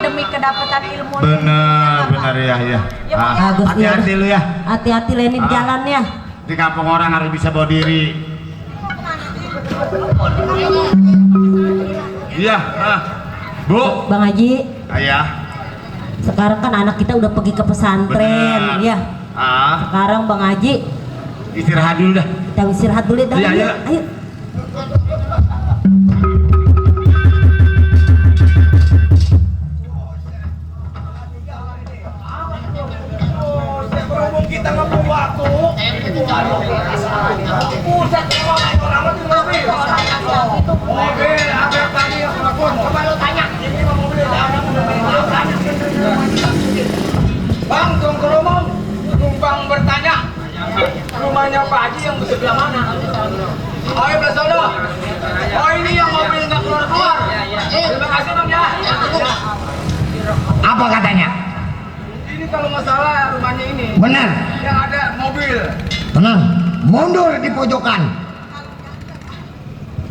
demi kedapatan ilmu. Benar ya ya. Hati-hati lu ya. Hati-hati Leni di jalan ya. Di kampung orang harus bisa bawa diri. Iya, Bu. Bang Haji. Ayah. Sekarang kan anak kita udah pergi ke pesantren, ya. Sekarang Bang Haji Istirahat dulu dah. kita istirahat dulu dah. Iya, iya. Ayo. Kita ngomong waktu Bang, tunggu numpang bertanya rumahnya Pak Haji yang sebelah mana? Oh, belah sana. Oh, ini yang mobil nggak keluar-keluar. Terima kasih Bang ya. Apa katanya? Ini kalau nggak salah rumahnya ini. Benar. Yang ada mobil. Tenang, mundur di pojokan.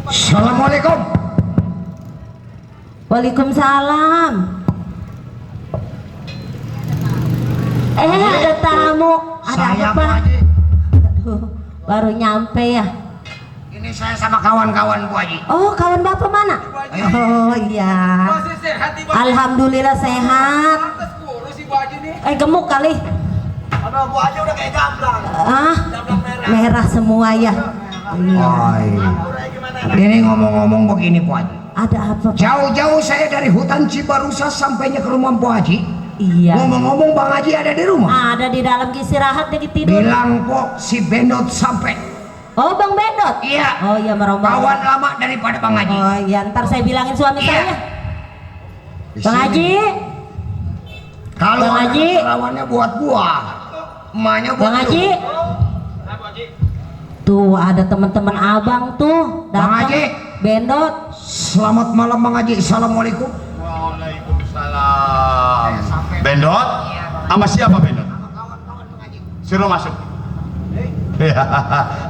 Assalamualaikum. Waalaikumsalam. Ada tamu. Ada Saya apa? Pak Haji. Aduh, baru nyampe ya. Ini saya sama kawan-kawan Bu Haji. Oh, kawan Bapak mana? Oh iya. Masih sehat di bawah. Alhamdulillah sehat. Pantes kurus si Bu Haji nih. Gemuk kali. Aduh, Bu Haji udah kayak gamblang. Gamblang merah. Merah semua ya. Iya. Ini ngomong-ngomong begini Bu Haji. Ada apa? Pak? Jauh-jauh saya dari hutan Cibarusa sampainya ke rumah Bu Haji. Iya. Ngomong-ngomong Bang Haji ada di rumah. Ada di dalam istirahat lagi tidur. Bilang Pok si Bendot sampai. Oh, Bang Bendot. Iya. Oh iya, merombak. Kawan lama daripada Bang Haji. Oh iya, ntar saya bilangin suami Iya. saya. Di Bang sini. Haji. Kalau Bang Haji. lawannya buat buah, emaknya buat Bang Haji. lu. Tuh ada teman-teman abang tuh. Bang datang. Haji. Bendot. Selamat malam Bang Haji. Assalamualaikum. Waalaikumsalam. Bendot? Sama siapa Bendot? Suruh masuk.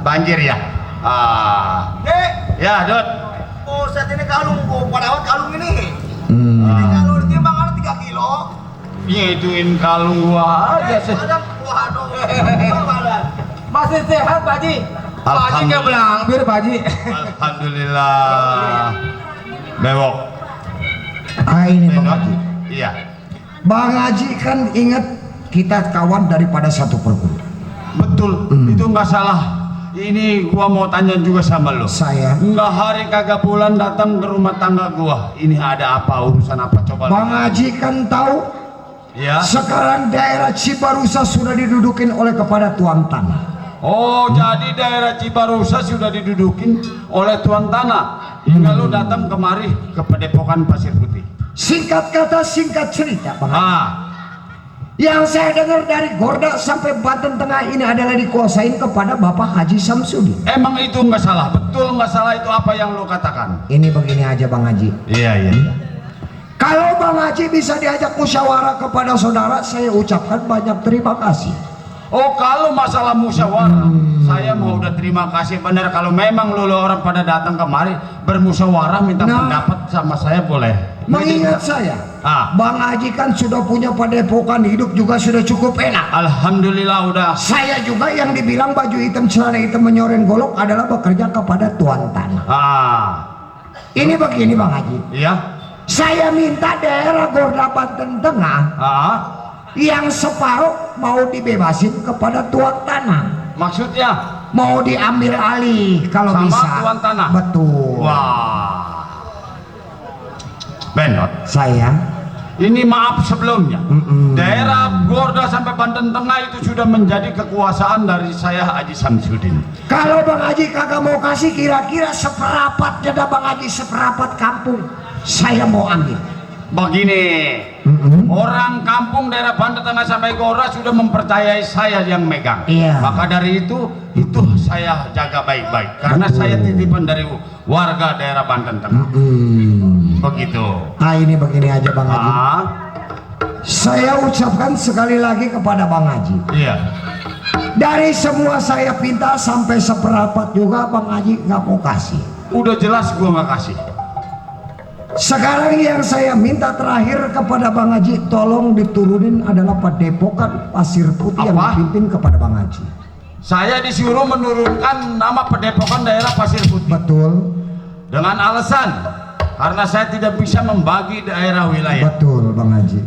Banjir ya? Dek, Ya, Dot. oh saat ini kalung, padahal kalung ini. Hmm. Kalau ditimbang ada 3 kilo. Ngituin kalung gua aja sih. Ada, waduh. Masih sehat Pak Haji? Pak Haji nggak belambir Pak Haji. Alhamdulillah. Bewok. Ini Bang Bendot? Haji. Iya. Bang Haji kan ingat kita kawan daripada satu perguruan. Betul, itu nggak salah. Ini gua mau tanya juga sama lo. Saya. Nggak hari kagak bulan datang ke rumah tangga gua. Ini ada apa, urusan apa, coba. Bang Haji kan tahu Ya. sekarang daerah Cibarusa sudah didudukin oleh kepada tuan tanah. Oh, jadi daerah Cibarusa sudah didudukin oleh tuan tanah. Hingga lu datang kemari ke Padepokan Pasir Putih. Singkat kata singkat cerita Bang Haji. Ah, Yang saya dengar dari Gorda sampai Banten Tengah ini adalah dikuasain kepada Bapak Haji Samsudin. emang itu nggak salah, betul nggak salah itu apa yang lu katakan. Ini begini aja Bang Haji. Iya, iya. Kalau Bang Haji bisa diajak musyawarah kepada saudara, saya ucapkan banyak terima kasih. Oh, kalau masalah musyawarah, saya mau udah terima kasih benar. Kalau memang lu orang pada datang kemari bermusyawarah minta Nah. pendapat sama saya boleh. Mengingat saya, Bang Haji kan sudah punya padepokan, hidup juga sudah cukup enak. Alhamdulillah udah. Saya juga yang dibilang baju hitam celana hitam menyoreng golok adalah bekerja kepada tuan tanah. Ini begini Bang Haji, Iya. saya minta daerah Gorda Banten Tengah yang separuh mau dibebasin kepada tuan tanah. Maksudnya Mau diambil alih kalau sama bisa. tuan tanah. Betul. Wah. Bendot, Saya. ini maaf sebelumnya. Daerah Gorda sampai Banten Tengah itu sudah menjadi kekuasaan dari saya Haji Samsudin. Kalau Bang Haji kagak mau kasih, kira-kira seperapat jeda Bang Haji, seperapat kampung saya mau ambil. Begini, orang kampung daerah Banten Tengah sampai Gorda sudah mempercayai saya yang megang. Iya. Maka dari itu saya jaga baik-baik karena saya titipan dari warga daerah Banten Tengah. Begitu. Nah ini begini aja Bang Haji. Saya ucapkan sekali lagi kepada Bang Haji. Iya. Dari semua saya pinta sampai seperapat juga Bang Haji nggak mau kasih. Udah jelas gua nggak kasih. Sekarang yang saya minta terakhir kepada Bang Haji, tolong diturunin adalah padepokan Pasir Putih yang Apa? dipimpin kepada Bang Haji. Saya disuruh menurunkan nama padepokan daerah Pasir Putih Betul, dengan alasan karena saya tidak bisa membagi daerah wilayah. betul Bang Haji.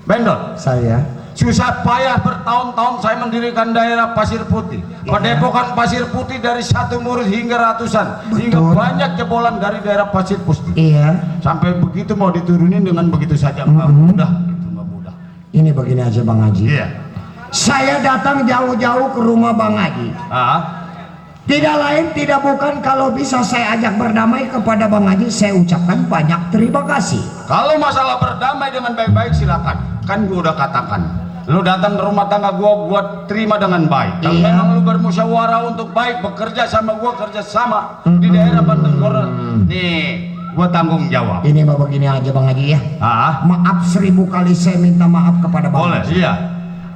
Bendol, Saya susah payah bertahun-tahun saya mendirikan daerah Pasir Putih, padepokan Pasir Putih dari satu murid hingga ratusan, hingga Betul. banyak jebolan dari daerah Pasir Putih. iya. Sampai begitu mau diturunin dengan begitu saja nggak mudah, itu nggak mudah. Ini begini aja Bang Haji. Iya. Saya datang jauh-jauh ke rumah Bang Haji. Tidak lain tidak bukan kalau bisa saya ajak berdamai kepada Bang Haji, saya ucapkan banyak terima kasih. Kalau masalah berdamai dengan baik-baik silakan. Kan gua udah katakan, lu datang ke rumah tangga gua terima dengan baik. Kalau Iya. memang lu bermusyawarah untuk baik, bekerja sama gua, kerja sama di daerah Banten Kor, nih gua tanggung jawab. Ini mah begini aja Bang Haji ya. Ah, Maaf 1000 kali saya minta maaf kepada Bang boleh, Haji. iya.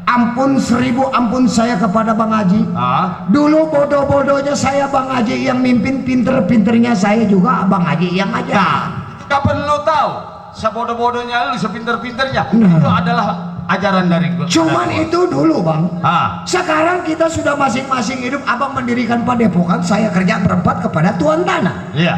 Ampun 1000 ampun saya kepada Bang Haji. Ah, Dulu bodoh-bodohnya saya Bang Haji yang mimpin, pinter-pinternya saya juga Bang Haji yang ajar. nah, kapan lu tahu? Sebodoh-bodohnya lu, sepinter-pinternya, Nah. itu adalah ajaran dari gua. Cuman itu dulu Bang. Ah, Sekarang kita sudah masing-masing hidup. Abang mendirikan padepokan, saya kerja berempat kepada tuan tanah. iya.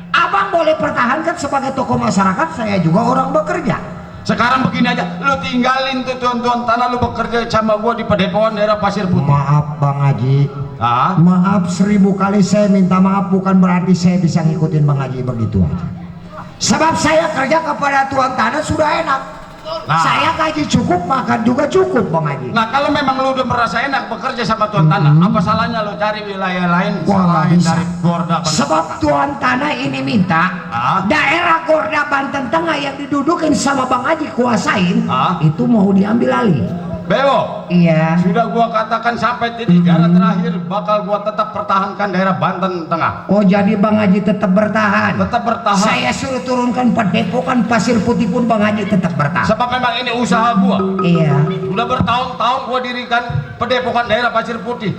Abang boleh pertahankan sebagai tokoh masyarakat, saya juga orang bekerja. Sekarang begini aja, lu tinggalin tuh tuan-tuan tanah, lu bekerja sama gua di padepokan daerah Pasir Putih. Maaf Bang Haji, Ah, maaf 1000 kali saya minta maaf, bukan berarti saya bisa ngikutin Bang Haji begitu aja. Sebab saya kerja kepada tuan tanah sudah enak. Nah. Saya gaji cukup, makan juga cukup Bang Haji. nah kalau memang lu udah merasa enak bekerja sama tuan tanah, apa salahnya lu cari wilayah lain Wah, nggak selain bisa. dari Gorda Banten? Sebab tuan tanah ini minta Ah. daerah Gorda Banten Tengah yang didudukin sama Bang Haji kuasain, Ah. itu mau diambil alih. Beo, Iya. sudah gua katakan sampai titik darah terakhir bakal gua tetap pertahankan daerah Banten Tengah. Oh jadi Bang Haji tetap bertahan. Tetap bertahan. Saya suruh turunkan padepokan Pasir Putih pun Bang Haji tetap bertahan. Sebab memang ini usaha gua. Iya. Udah bertahun-tahun gua dirikan padepokan daerah Pasir Putih.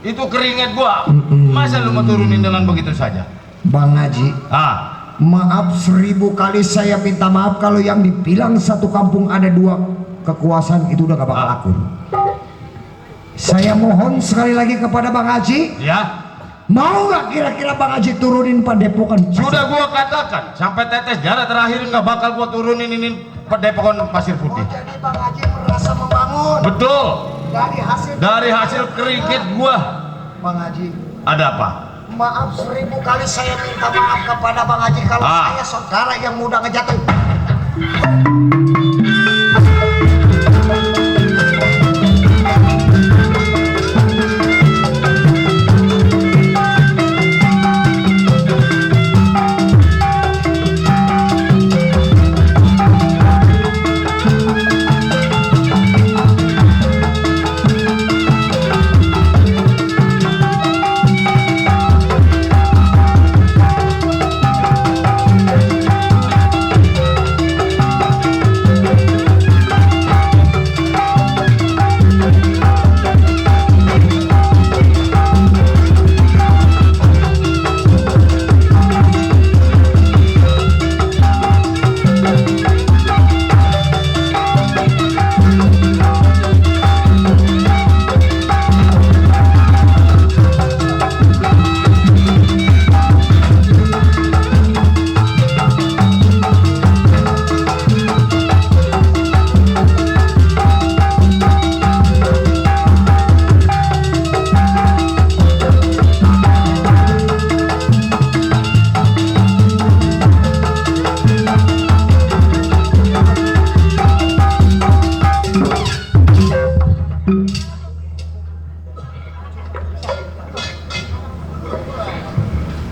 Itu keringet gua. Masa lu mau turunin dengan begitu saja? Bang Haji, Ah, maaf 1000 kali saya minta maaf kalau yang dibilang satu kampung ada dua kekuasaan itu udah gak bakal laku. Saya mohon sekali lagi kepada Bang Haji, ya. mau gak kira-kira Bang Haji turunin padepokan? Sudah gua katakan sampai tetes darah terakhir nggak bakal gua turunin ini padepokan Pasir Putih. Jadi Bang Haji merasa membangun Betul. dari hasil Dari hasil keringet gua. Bang Haji. Ada apa? Maaf 1000 kali saya minta maaf kepada Bang Haji kalau Ah. saya saudara yang mudah ngejatuh.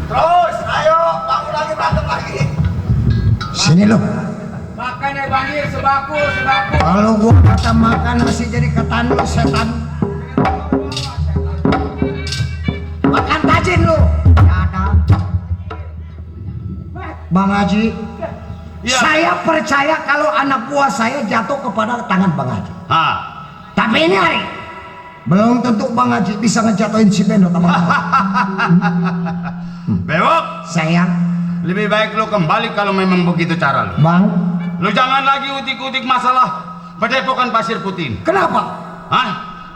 Terus, ayo bangun lagi berantem lagi. Sini lo. Makan ya Bangir, sebaku, sebaku. Kalau gua kata makan nasi jadi ketan lu setan. Makan tajin lu. Ya ada. Bang Haji, Ya. saya percaya kalau anak buah saya jatuh kepada tangan Bang Haji. Ah, Tapi ini hari belum tentu Bang Haji bisa ngejatuhin si Beno sama Bang Haji. bewok. Sayang, Lebih baik lu kembali kalau memang begitu cara lu. Bang, Lu jangan lagi utik-utik masalah Padepokan Pasir Putih. kenapa? Hah?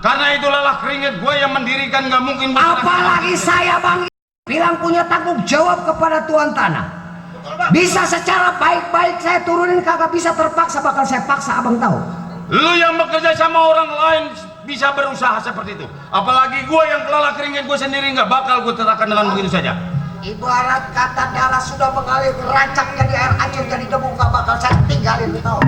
Karena itu lelah keringet gue yang mendirikan, nggak mungkin gua Apalagi saya bang bilang punya tanggung jawab kepada tuan tanah. Bisa secara baik-baik saya turunin, kagak bisa terpaksa, bakal saya paksa, abang tahu. Lu yang bekerja sama orang lain bisa berusaha seperti itu. Apalagi gue yang kelala keringet gue sendiri, nggak bakal gue terahkan dengan begitu saja. Ibarat kata darah sudah mengalir, rancak jadi air ancur jadi debu, gak bakal saya tinggalin, lu tahu.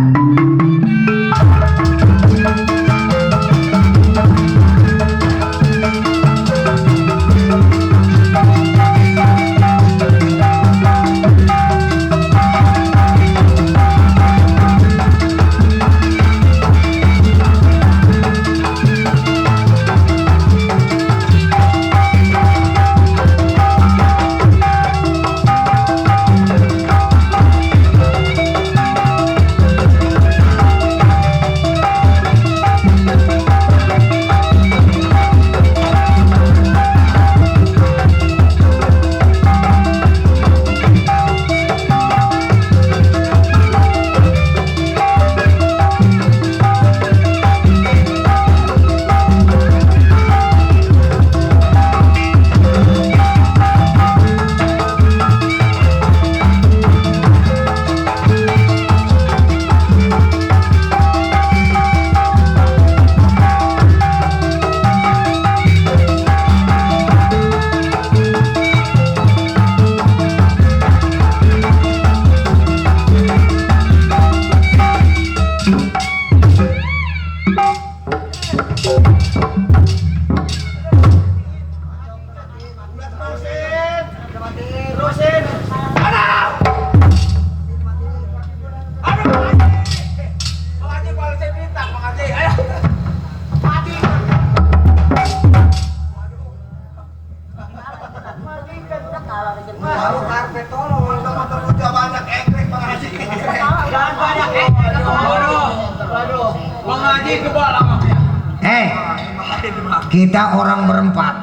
Kita orang berempat,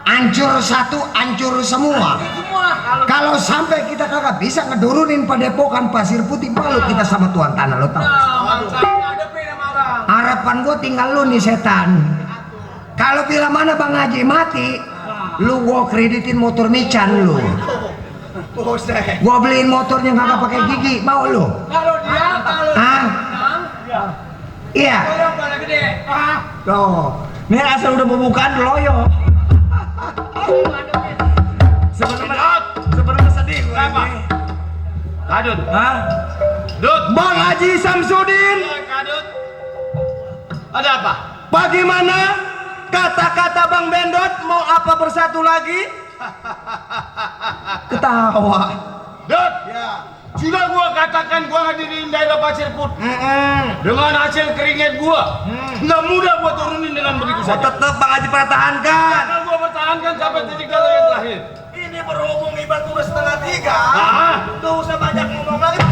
hancur satu, hancur semua. Kalau sampai kita kagak bisa ngedurunin Padepokan Pasir Putih, malu kita sama tuan tanah, lo tau. Harapan gue tinggal lu nih setan. Kalau bila mana Bang Haji mati, lu gua kreditin motor Mican lu. Gua beliin motornya kagak pakai gigi, mau lu? Kalau dia, Hah? Iya. gede. Tuh, ini asal udah pembukaan loyo. Sebenarnya sedih gue ini. Kadut. Hah? Dut. Bang Haji Samsudin, Kadut. Ada apa? bagaimana kata-kata Bang Bendot, mau apa bersatu lagi? Ketawa. Dut. Sudah gua katakan gua ngadirin daerah Pasir Putih. Dengan hasil keringet gua, nggak mudah gua turunin dengan begitu saja. Tetap Bang Haji pertahankan. Akan gua pertahankan sampai titik darah yang terakhir. Ini berhubung ibarat udah 2:30. Ah. Tuh usah banyak ngomong lagi.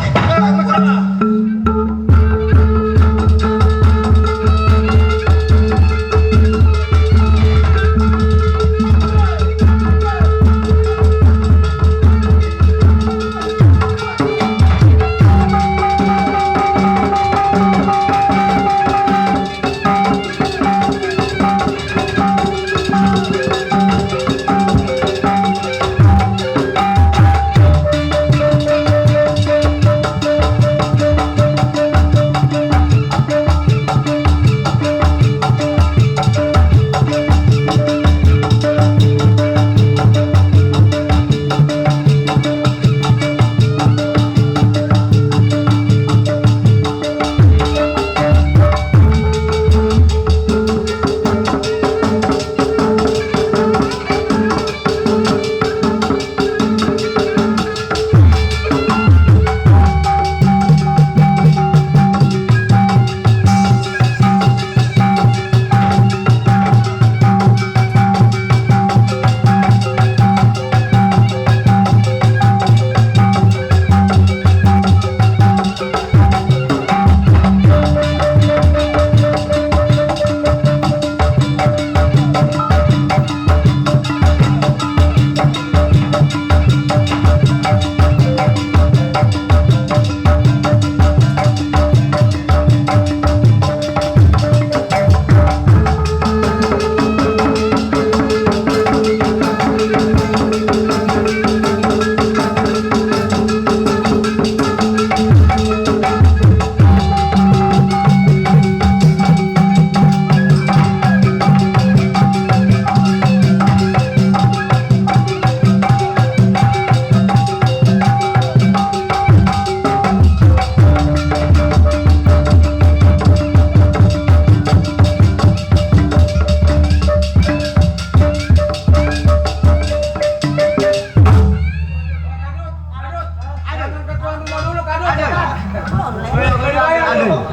Aduh.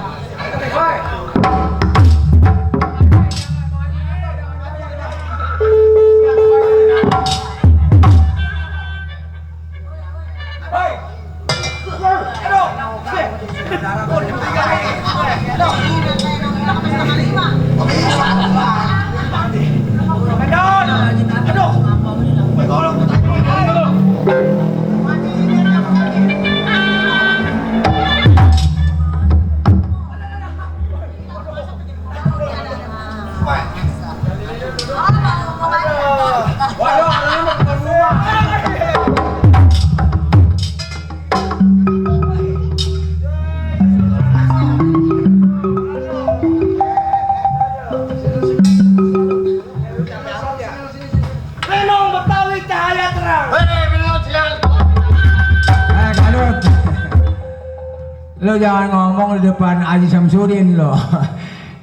Lo jangan ngomong di depan Haji Samsudin lo.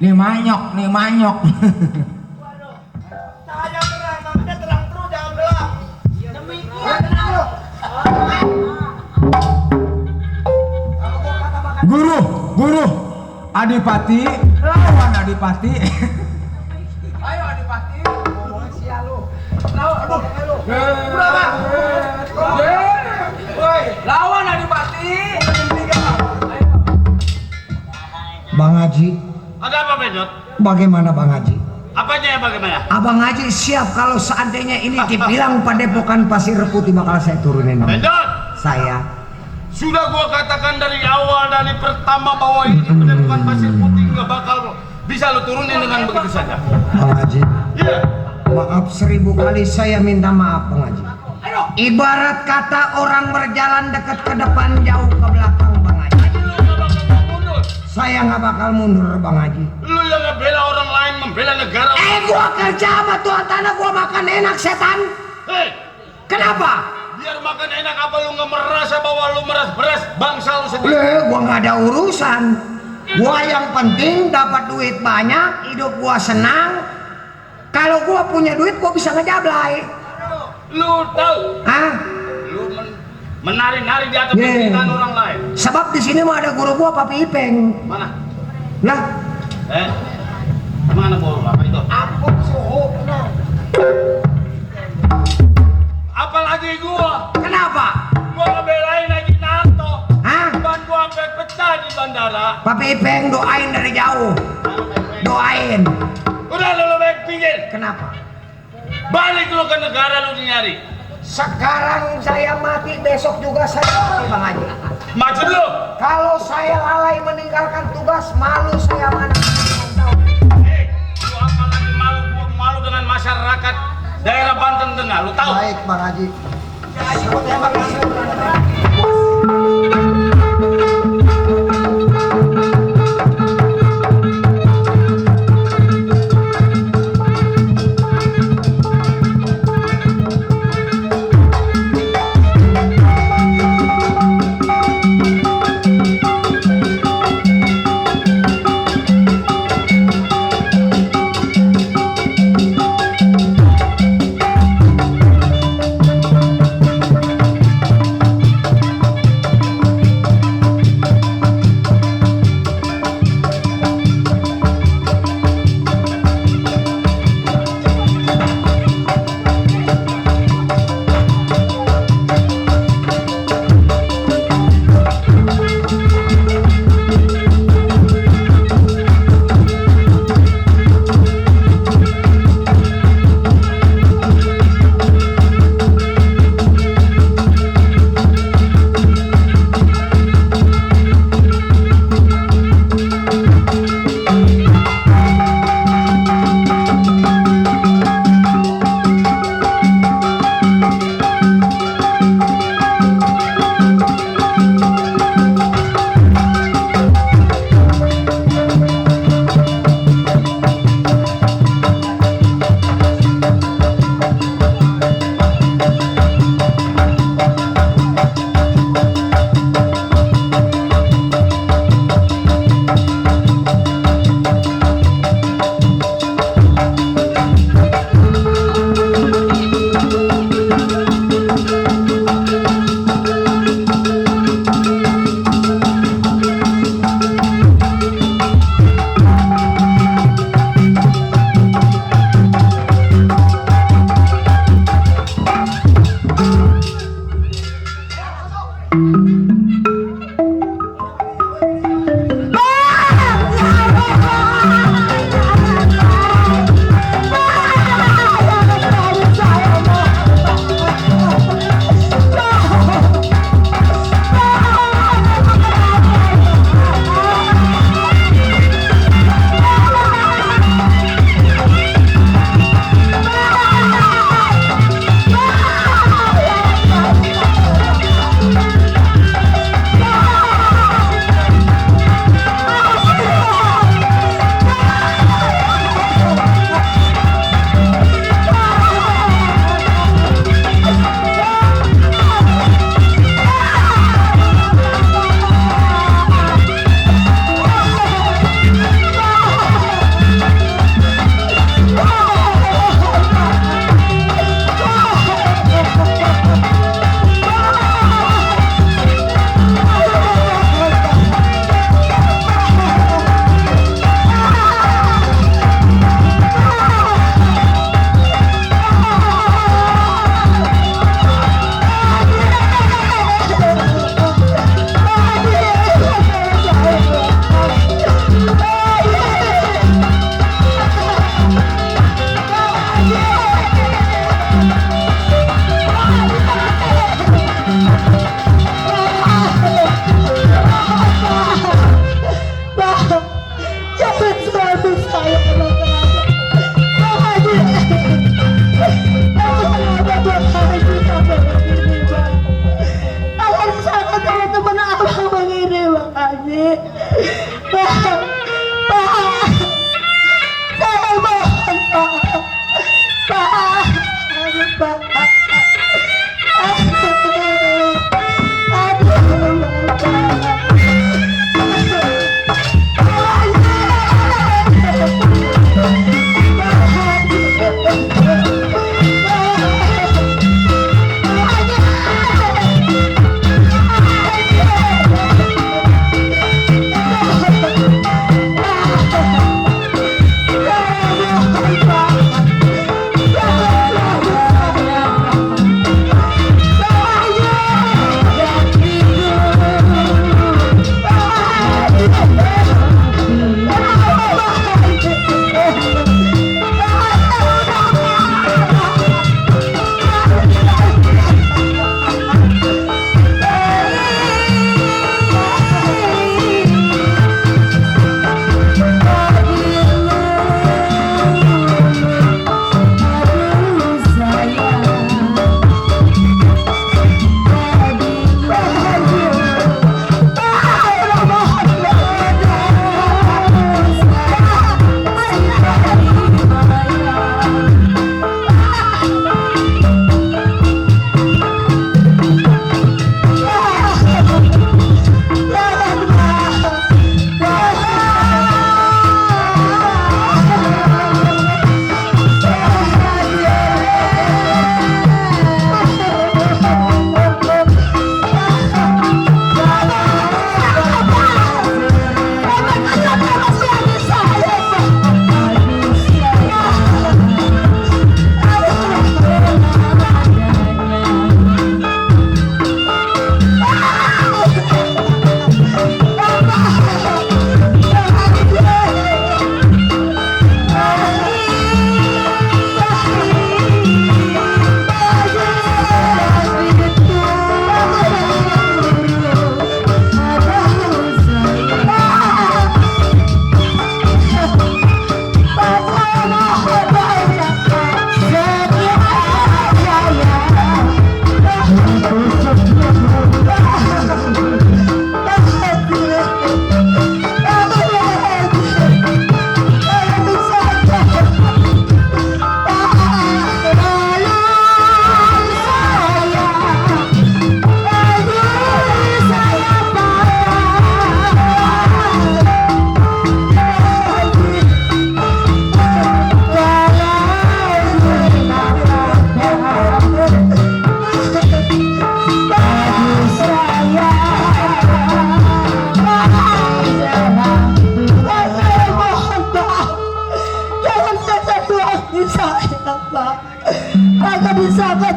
Nih manyok, nih manyok. Cahaya terang, makanya terang terus jangan gelap. Guru, Adipati, lawan Adipati. Ayo Adipati. Lawan Adipati. Bang Haji, Ada apa Bedot? bagaimana Bang Haji? Apanya ya bagaimana? Abang Haji siap kalau seandainya ini dibilang padepokan Pasir Putih bakal saya turunin. Bang. Bedot! Saya. Sudah gua katakan dari awal, dari pertama bahwa ini padepokan Pasir Putih nggak bakal bisa lo turunin dengan begitu saja. Bang Haji, Iya. maaf 1000 kali saya minta maaf Bang Haji. Ibarat kata orang berjalan dekat ke depan jauh ke belakang Bang Haji. Lu nggak bakal mau mundur. Saya nggak bakal mundur Bang Haji. Lu yang ngebela orang lain, membela negara. Gua kerja sama tuan tanah gua makan enak setan. Hei, Kenapa? biar makan enak apa lu nggak merasa bahwa lu meras beras bangsa lu sendiri? Gua nggak ada urusan. Gua yang penting dapat duit banyak, hidup gua senang. Kalau gua punya duit gua bisa ngejablay. Lu tahu? Hah? Lu menari-nari di atas Yeah. penderitaan orang lain. Sebab di sini mah ada guru gua Papi Ipeng. Mana? Lah, Mana gua apa itu? Ampun suhu. Apalagi gua kenapa? ngebelain Haji Narto. Hah? Ban gua sampai pecah di bandara. Papi Ipeng doain dari jauh. Doain. Udah lu baik pinggir. Kenapa? Balik lu ke negara lu nyari. Sekarang saya mati, besok juga saya mati Bang Haji. Maksud lu? Kalau saya lalai meninggalkan tugas, malu saya mana? Lu apalagi malu dengan masyarakat daerah Banten Tengah, lu tahu? Baik Bang Haji.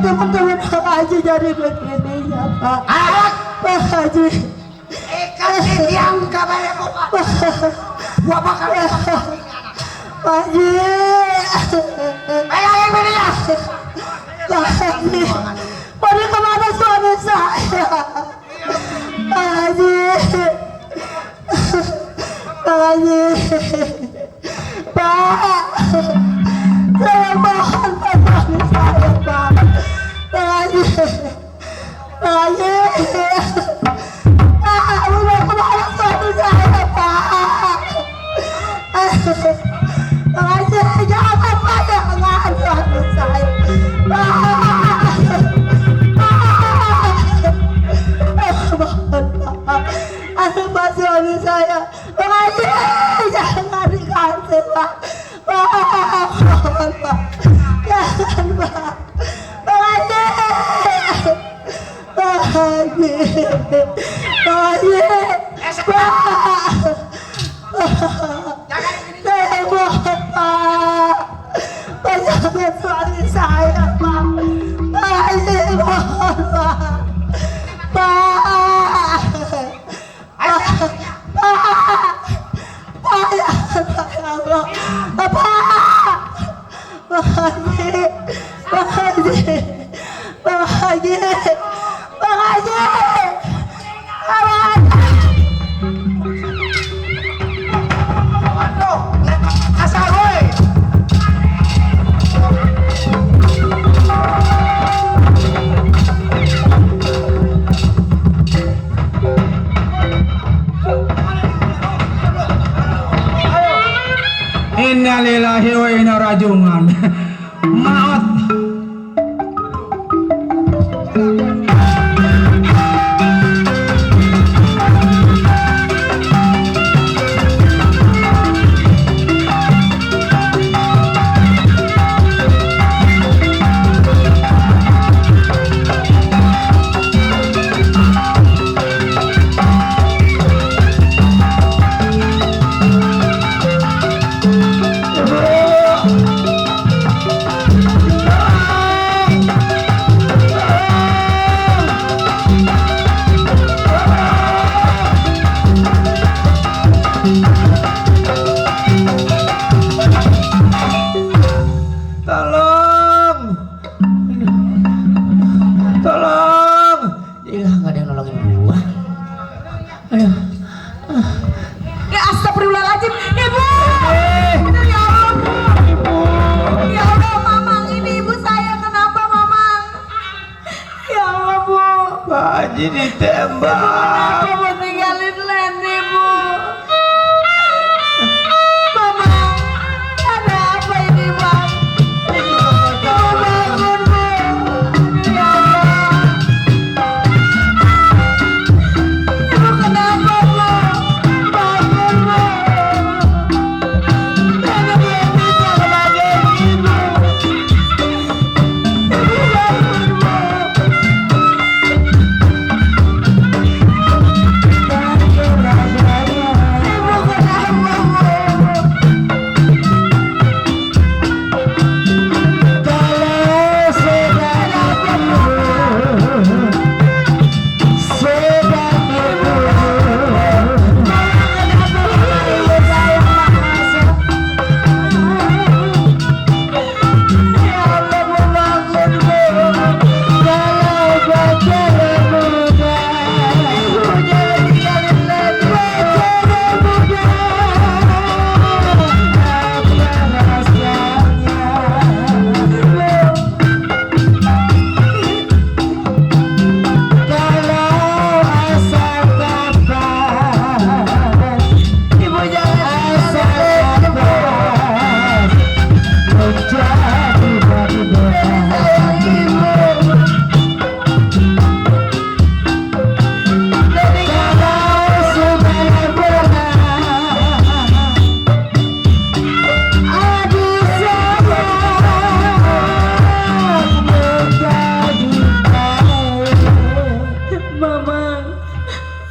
teman-teman aja jadi begini ya Pak. Pak Haji. Kasih tiang kabarnya Pak. Gua bakal Pak Haji. Ayo bininya. Pak Haji. Pergi kemana suami saya? Pak Haji. Pak Haji. Pak. Saya mohon Pak suami saya Pak. Pak Haji. Pak Haji. Udah kemana suami saya Pak? Pak Haji, jangan Pak, jangan suami saya Pak. Aduh Pak suami saya. Pak Haji, jangan dikasih Pak. Pak, mohon Pak. Jangan Pak. Pak Haji. Pak Haji. Pak Haji. Pak. Saya mohon Pak. Pak jangan suami saya Pak. Pak Haji, mohon Pak. Pak. Pak, ya Allah. Pak Haji, Pak Haji, Pak Haji, Pak Haji, Pak Haji. Asal woi. Innalillahi wa inna rajiun. Maut. Haji ditembak. Kenapa mau tinggalin Leni, Bu? Mama, ada apa ini, Bang? Bangun, Bu. Ya Allah. Ibu kenapa, Bu? Bangun, Bu. Nenek belum bisa ngebahagiain Ibu. Ibu bangun, Bu.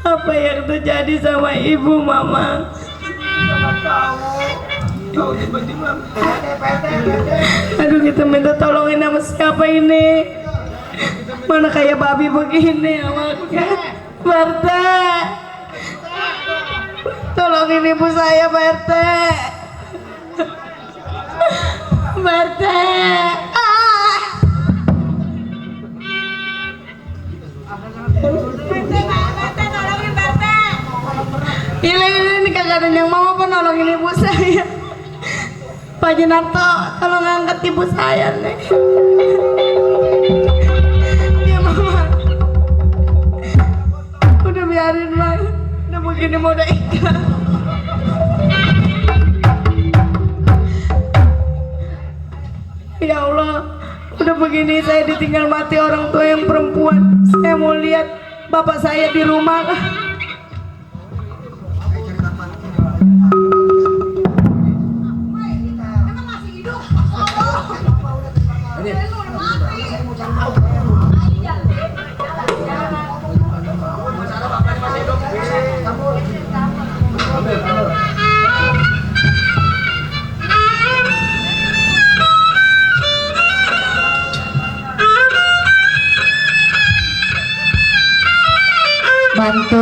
Apa yang terjadi sama Ibu, Mama? Aduh, kita minta tolongin sama siapa ini? Mana kayak babi begini anaknya. Pak RT, tolongin ibu saya, Pak RT. Pak RT. Ini kagak ada yang mau apa nolongin ibu saya. Pak Jenarto, tolong angkat ibu saya nih. Ya Mama, udah biarin Mak, udah begini mau udah ikhlas. Ya Allah, udah begini saya ditinggal mati orang tua yang perempuan. Saya mau lihat bapak saya di rumah. Bantu.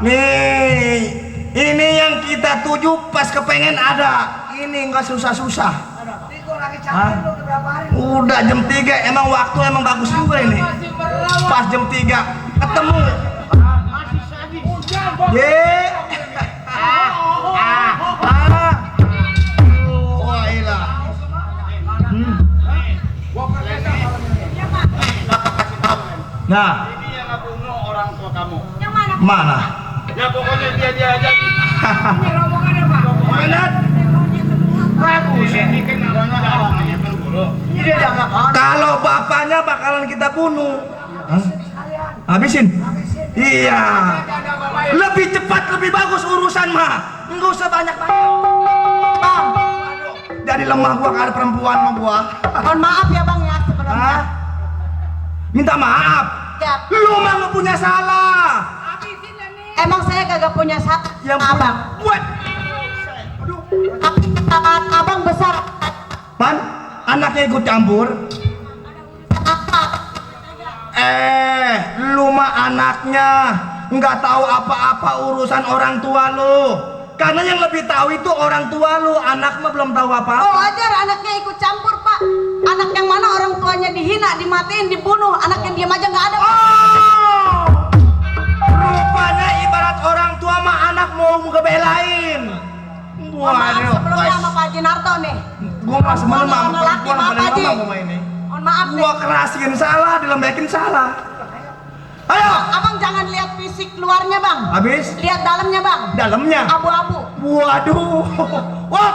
Nih, ini yang kita tuju pas kepengen ada. Ini nggak susah-susah. Udah jam 3, emang waktu emang bagus juga ini. Pas jam 3 ketemu. Ye. Wah, ilah. Nah, Ini yang ngebunuh orang tua kamu. mana? Ya pokoknya dia aja. Bagus ya. Ini kan namanya berburu. Kalau bapaknya bakalan kita bunuh. Hah? Habisin. Iya. Lebih cepat, lebih bagus urusan mah. Enggak usah banyak-banyak. Bang. Jadi lemah gua kalau ada perempuan mah gua. Mohon maaf ya bang ya sebelumnya. Hah? Minta maaf. Ya. Lu mah nggak punya salah. Emang saya kagak punya salah. Yang abang. Buat. Abang besar. Pan, anaknya ikut campur. Lu mah anaknya nggak tahu apa-apa urusan orang tua lu. Karena yang lebih tahu itu orang tua lu, anak mah belum tahu apa-apa. Oh wajar anaknya ikut campur pak. Anak yang mana orang tuanya dihina, dimatiin, dibunuh. Anak yang diam aja nggak ada. Pak. Oh, rupanya ibarat orang tua mah anak mau ngebelain. Mohon maaf sebelumnya sama Pak Jinarto nih. Gua mah sebenarnya mah Sama laki, perempuan maaf, paling Haji. lama gua ini. Mohon maaf nih. Gua kerasin salah, dilembekin salah. Ayo, Abang jangan lihat fisik luarnya bang. habis Lihat dalamnya bang. dalamnya. Abu-abu. Waduh. Wah,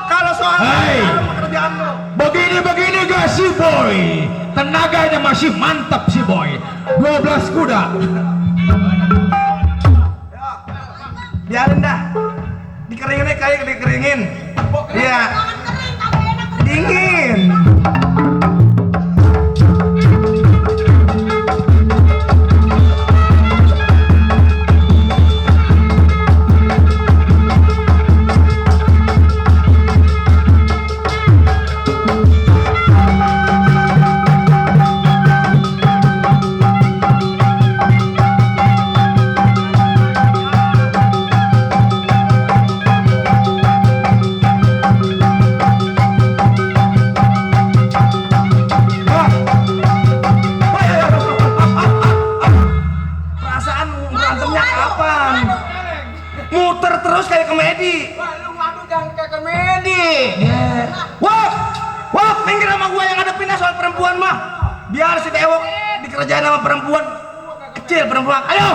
kalau soal Hei. pekerjaan lo. Begini gak si boy? Tenaganya masih mantap si boy. 12 kuda. Biarin dah. Dikeringin kayak dikeringin. Iya. Jangan kering, kagak enak kering. Dingin. Perasaan berantemnya kapan? Muter terus kayak komedi. Wah, lu ngadu jangan kayak komedi. Wah, wah, minggir sama gua yang ada pindah soal perempuan mah. Biar si Dewok dikerjain sama perempuan kecil perempuan. Ayo.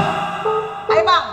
Ayo bang.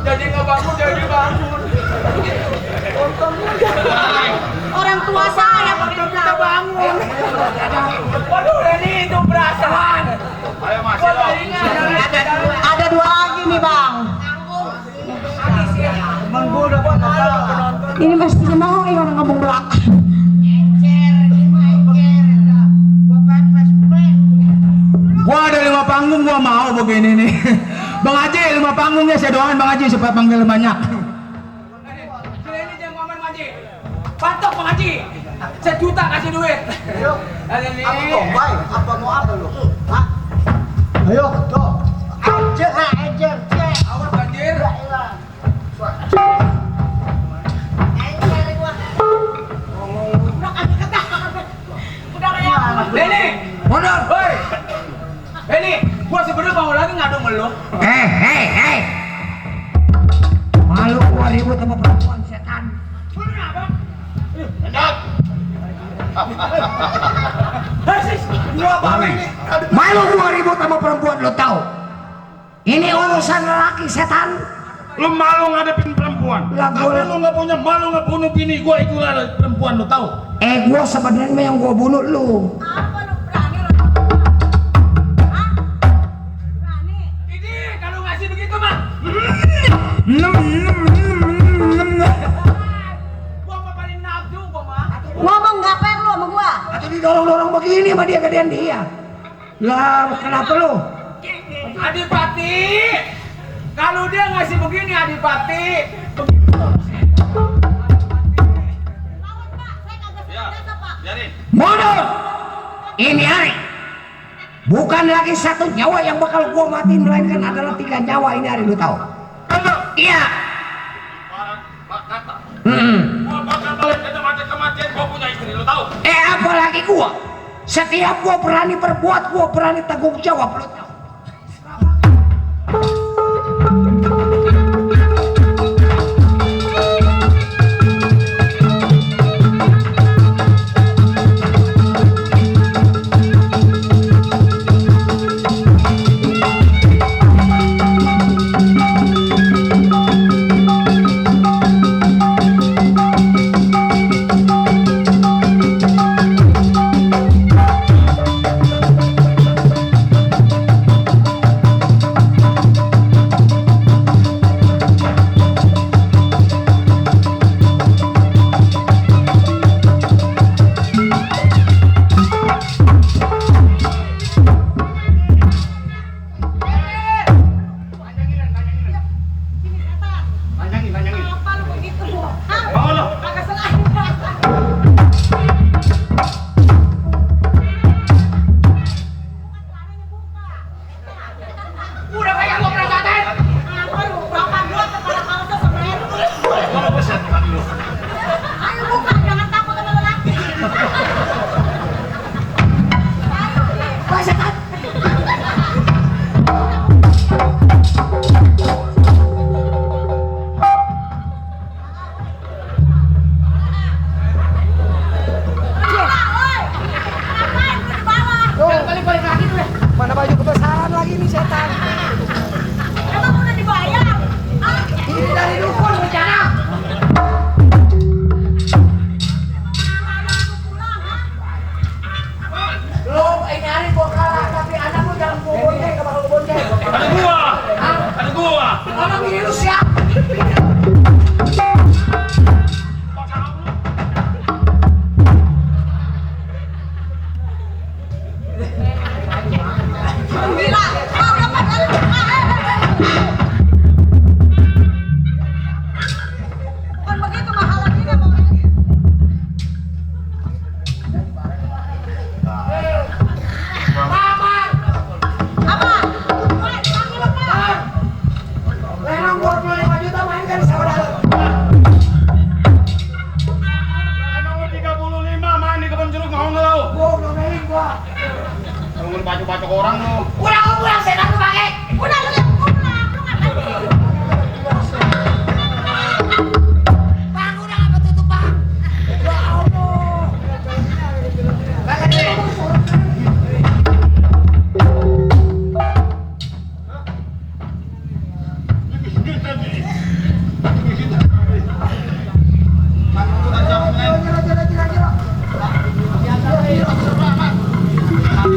Jadi nggak bangun, jadi bangun. Orang tua saya pakai Kita bangun. Waduh, ini itu perasaan. Ayo masih lo. Ada dua lagi nih bang. Ini pasti mau orang ngomong belakang. Gua ada 5 panggung, gua mau begini nih. Bang Haji, 5 panggungnya saya doain Bang Haji supaya panggil banyak. Ini jangan ngomong Haji. Patok Bang Haji. 1 juta kasih duit. Ada nih. Apa tuh, baik? Apa mau apa lu? Hah? Ayo, tuh. Ajar, cek. Awas banjir. Leni, Mundur. woi. Leni, gua sebenarnya mau lagi ngadu sama lu. Hei. Malu gua ribut sama perempuan setan. Bener apa? Hendak. Gua apa ini? Malu gua ribut sama perempuan, lo tahu? Ini urusan lelaki setan. Lu malu ngadepin perempuan. Lah, gua- Tapi lu nggak punya malu nggak bunuh bini gua itu lah perempuan lu tahu. Gua sebenarnya yang gua bunuh lu. Apa lu berani lu? Hah? Berani? Ini kalau ngasih begitu mah. Gua apa paling nafsu gua mah. Ngomong nggak perlu sama gua. Atau didorong-dorong begini sama dia gedean dia. Lah, kenapa lu? Adipati. Kalau dia ngasih begini Adipati. Lawan pak, saya kagak sengaja pak. Biarin. Mundur. Ini hari. Bukan lagi 1 nyawa yang bakal gua matiin, melainkan adalah 3 nyawa ini hari, lu tahu? Iya. Pak kata. Hmm. Gua bakal balik ke kematian gua punya istri lu tahu. Apalagi gua. Setiap gua berani berbuat, gua berani tanggung jawab, lu tahu?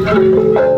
Ayo.